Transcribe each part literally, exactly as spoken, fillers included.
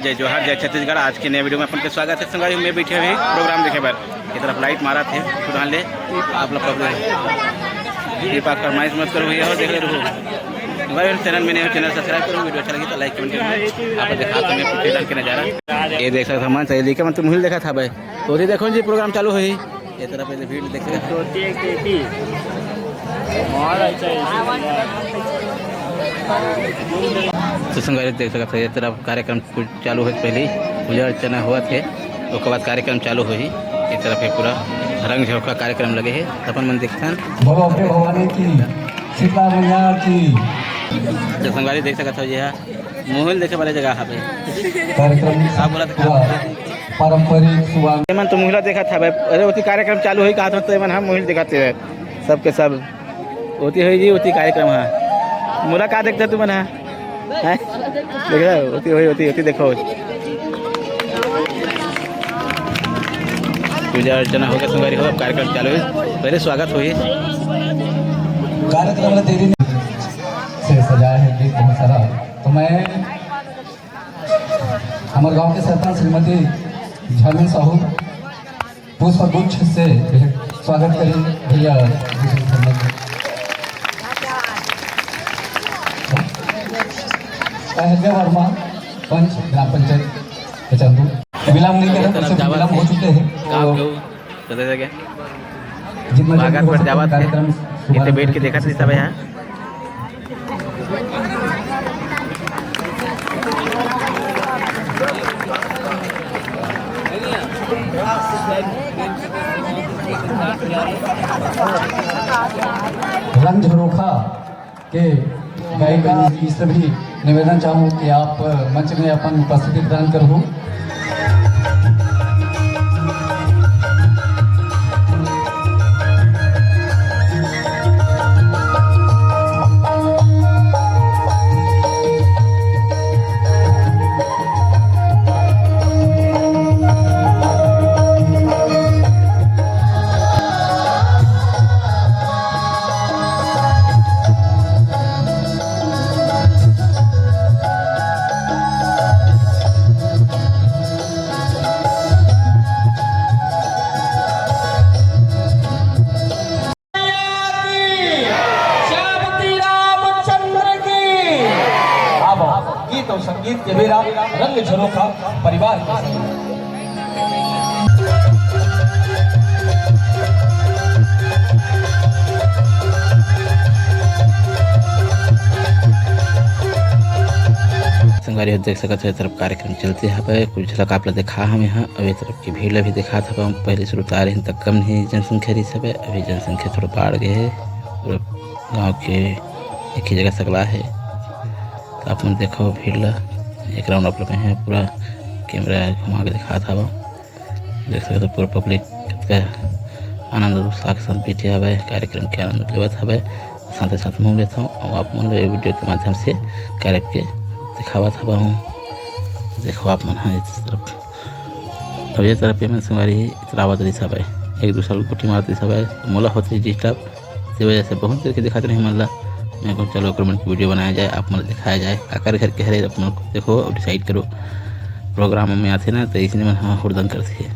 जय जोहार, जय छत्तीसगढ़। आज के नए वीडियो में अपन के स्वागत है। संगवारी, मैं बैठे हुए प्रोग्राम देखे बर, ये तरफ लाइट मारा थे, सुधार ले आप लोग पब्लिक। ये बात फरमाइश मत करो भैया, और देख रहे रहो। भाई, चैनल में नए हो, चैनल सब्सक्राइब करो, वीडियो अच्छा लगे तो लाइक कमेंट करो। आप देखा तो मैं कुछ इधर के नजारा, ये देख सकते हो, मन चाहिए, मन तो मुहिल देखा था भाई। तो ये देखो जी, प्रोग्राम चालू होही। ये तरफ ये भीड़ देख सकते हो। तो संगवारी देख सकते हो, ये तरफ कार्यक्रम कुछ चालू होत पहले पूजा अर्चना होवत हे, ओकर बाद कार्यक्रम चालू होही। ये तरफ ये पूरा रंग झरोखा कार्यक्रम लगे हे, अपन मन देखथन। बोलो अपने भवानी की, शीतला मैया की। तो संगवारी देख सकत हो, ये मुहिल देखे वाले जगह हवे। कार्यक्रम का बोला था? पूरा पारंपरिक सुवागत। ये मन तो मुहिला देखत हवे। अरे, ओती कार्यक्रम चालू होई कहा था, तो ये मन हम मुहिल देखत हे। सबके सब ओती होई जी, ओती कार्यक्रम है। मोला का देखते तू मन हा? हैं? देख रहे हो? ओती होई, ओती, ओती देखो। पूजा अर्चना हो गया, संगवारी हो, अब कार्यक्रम चालू है। पहले स्वागत होई। कार्यक्रम में देरी से सजाया है गेट बहुत सारा। तो मैं हमारे गांव के सरपंच श्रीमती झामिन साहू पुष्प गुच्छ से स्वागत करें भैया। अहल्या वर्मा, पंच ग्राम पंचायत चंदू। विलंब नहीं करें, विलंब हो चुके हैं। तो कते जगह जितना जल्दी स्वागत हो पर सके जावत हे। कार्यक्रम इतने बैठ के देखत रही सब यहाँ। रंग झरोखा के गायिका जी से भी निवेदन चाहूँ कि आप मंच में अपन उपस्थिति प्रदान करो। श्यामती रामचंद्र की। अब गीत और संगीत के बेरा रंग झरोखा परिवार के संग। संगवारी हो देख सकत हो, ये तरफ कार्यक्रम चलते हवे, कुछ झलक आप ला देखा हम यहाँ। अब ये तरफ के भीड़ ला भी दिखात हवे, पहले से उतारे हैं तक कम नहीं जनसंख्या रही हवे, अभी जनसंख्या थोड़ा बाढ़ गए है। पूरा गांव के एक ही जगह सकला है। तो आप मन देखो भीड़ ला, एक राउंड आप लोग हैं, पूरा कैमरा घुमा के दिखात हवा। देख सकते हो पूरा पब्लिक कितना आनंद उत्साह के साथ बैठे हवे, कार्यक्रम के आनंद लेवत हवे। साथ ही साथ मैं लेता हूँ और आप मन ये वीडियो के माध्यम से कार्यक्रम के दिखावत हवा हूँ। देखो आप मन हाँ इस तरफ, अब ये तरफ ये मन संगवारी इतरावत रही हवे, एक दूसरा को गुट्ठी मारत रही हवे, मोला होते डिस्टर्ब। ते वजह से बहुत देर के दिखाते नहीं मन ला। मैं कहूँ चलो ओकर मन के वीडियो बनाया जाए, आप मन ला दिखाया जाए, काकर घर के हरे, आप मन देखो और डिसाइड करो। प्रोग्राम में आथे ना तो इसने मन हाँ हुड़दंग करथे।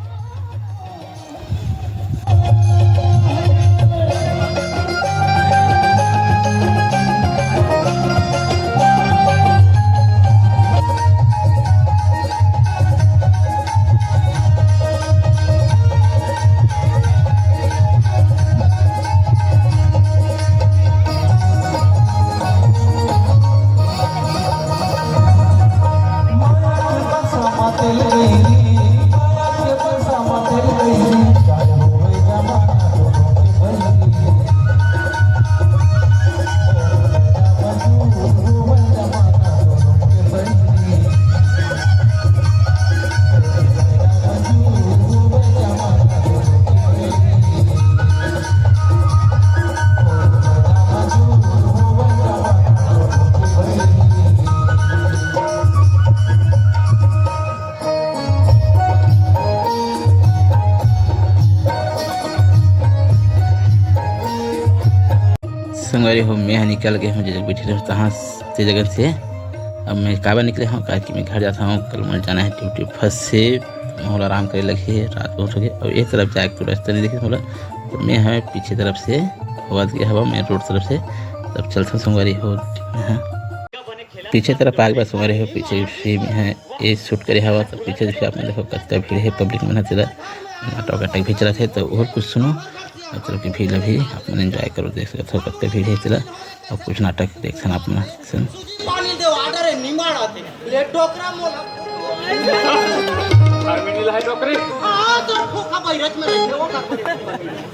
संगवारी हो, मैं ह निकल गे हूँ, जे जगह बैठे रहूँ, तहाँ से जगह से अब मैं काबर निकले हंव, काहे कि मैं घर जात हंव, कल मोला जाना हे ड्यूटी। फंस से मोला आराम करे लगही, रात बहुत हो गे। अब एक तरफ जाए के रस्ता नहीं दिखे मोला, तो मैं हवे पीछे तरफ से होवत गे हवा, मेन रोड तरफ से। तब चलथन संगवारी हो, हाँ। पीछे तरफ आगे बा संगवारी हो, पीछे भी मैं ये शूट करे हवा, तो पीछे भी आप मन देखो कतका भीड़ हे, पब्लिक मन ह तेला नाटक वाटक भी चलत हे। तो और कुछ सुनो, मतलब कि भीड़ अभी आप मन एंजॉय करो, देख सकत हो कतका भीड़ हे तेला। अब कुछ नाटक देखथन आप मन। पानी दे ऑर्डर है, निमाड़ आते। ले डोकरा मोला। घर में नहीं लाए डोकरी। हाँ, तो खोखा बैरज में रखे हो का?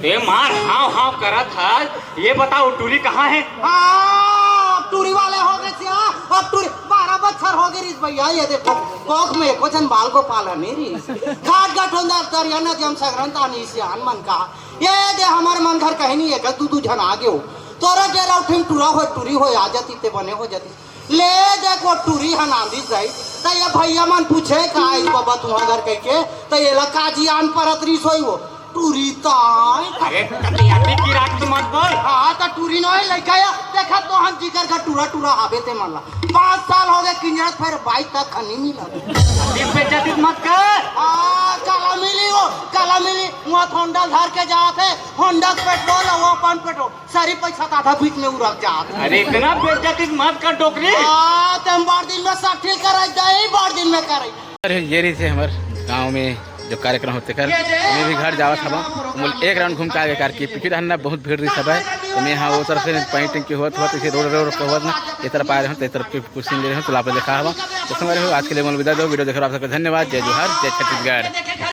ए मार, हाव हाव करत हस। ये बताओ, टूरी कहाँ है? हाँ, अब टूरी वाले हो गए थे, हाँ। अब टूरी बारह बच्छर हो गए रिस भैया, ये देखो, कोख में एको झन बाल गोपाल ह नहीं रिस। घाट घाट होंदा दरिया नदी हम सगरन तानी सियान मन का। ये दे हमर मन घर कहीं नहीं है, दू दू झन आ गए हो। तोरा डेरा उठे में टूरा हो, टूरी हो, आ जाती ते बने हो जाती। ले देखो टूरी हन आंधी जाई, त ये भैया मन पूछे का आई बाबा तुम्हार घर कह के, त ये ला काजी आन परत रिस होई वो टूरी ताई। अरे कतियाती की रात तो मत बोल। हाँ, त टूरी नोहे लइका या, देखा तो हम जिकर का टूरा टूरा आबे ते मन ला। पाँच साल हो गए किंजरत, फिर बाइक तक खनी मिला। इस बेइज्जती मत कर। हाँ, काला मिली वो, काला मिली। वहाँ होंडा धर के जात हे, होंडा पेट्रोल, वो अपन पेट्रोल। सारी पैसा तो आधा बीच में उड़क जात। अरे इतना बेइज्जती मत कर डोकरी। हाँ, तुम बड़ दिन में साठिल कराई जाई, बड़ दिन में कराई। अरे ये रहिस हे हमर गांव में जो कार्यक्रम होथे कर, मैं भी घर जावत हवा। मोला एक राउंड घूम के आगे करके पीछे रहना बहुत भीड़ रहिस हवय। तो मैं हाँ वो तरफ से पानी टंकी होत होत इसे रोड रोड के होत ना, ये तरफ आ रहे हो तो ये तरफ के कुछ सीन ले रहे हो तो आप देखा हवा। तो संगवारी हो, आज के लिए मोला विदा दो, वीडियो देख रहे हो आप सबको धन्यवाद। जय जोहार, जय छत्तीसगढ़।